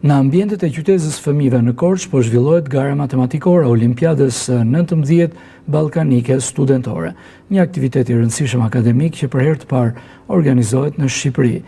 Në ambientet e qytezës së fëmijëve në Korçë po zhvillohet gara matematikore e Olimpiadës së 19 Ballkanike Studentore, një aktivitet i rëndësishëm akademik që për herë të parë organizohet në Shqipëri.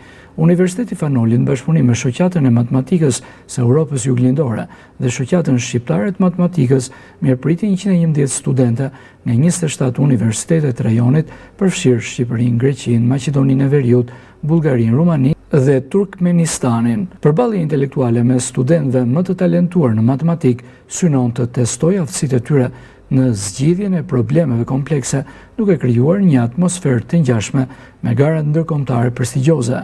Universiteti Fan Noli në bashkëpunim me Shoqatën e Matematikës së Europës Juglindore dhe Shoqatën Shqiptare të Matematikës mirëpriti 111 studente nga 27 universitete të rajonit, përfshirë Shqipërinë, Greqinë, Maqedoninë e Veriut, Bullgarinë, Rumaninë dhe Turkmenistanin. Përballja intelektuale mes studentëve më të talentuar në matematikë synon të testojë aftësitë e tyre në zgjidhjen e problemeve komplekse, duke krijuar një atmosferë të ngjashme me garat ndërkombëtare prestigjioze.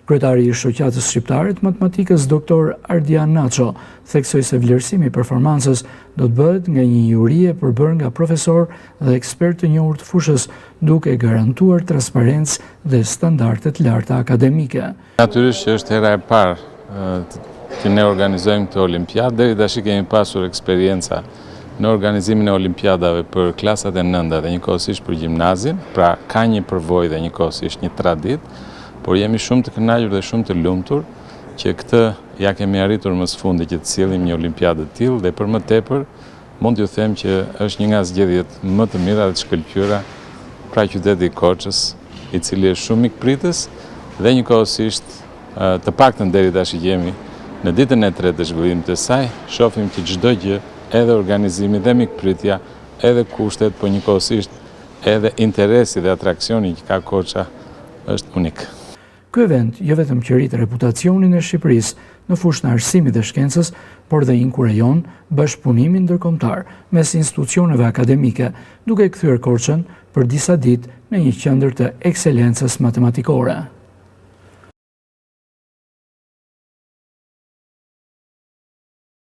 Kryetari i Shoqatës Shqiptare të Matematikës, Doktor Ardian Naço, theksoi se vlerësimi i performancës do të bëhet nga një juri e përbërë nga profesorë dhe ekspertë të njohur të fushës, duke garantuar transparencë dhe standarde të larta akademike. Natyrisht që është hera e parë që ne organizojmë këtë olimpiadë, deri tash kemi pasur eksperienca në organizimin e olimpiadave për klasat e nënda dhe njëkohësisht për gjimnazin, pra ka një përvojë dhe njëkohësisht një traditë, por jemi shumë të kënaqur dhe shumë të lumtur që këtë ia kemi arritur më së fundi që të sjellim një olimpiadë të tillë dhe për më tepër Mund t'ju them që është një nga zgjedhjet më të mira dhe të shkëlqyera, pra qyteti i Korçës, i cili është shumë mikpritës dhe njëkohësisht të paktën deri tash që jemi në ditën e tretë të zhvillimit të saj, shohim që çdo gjë, edhe organizimi dhe mikpritja, edhe kushtet, po njëkohësisht edhe interesi dhe atraksioni që ka Korça është unik. Ky event jo vetëm që rrit reputacionin e Shqipërisë në fushën e arsimit dhe shkencës, por dhe inkurajon bashkëpunimin ndërkombëtar mes institucioneve akademike, duke e kthyer Korçën për disa ditë në një qendër të ekselencës matematikore.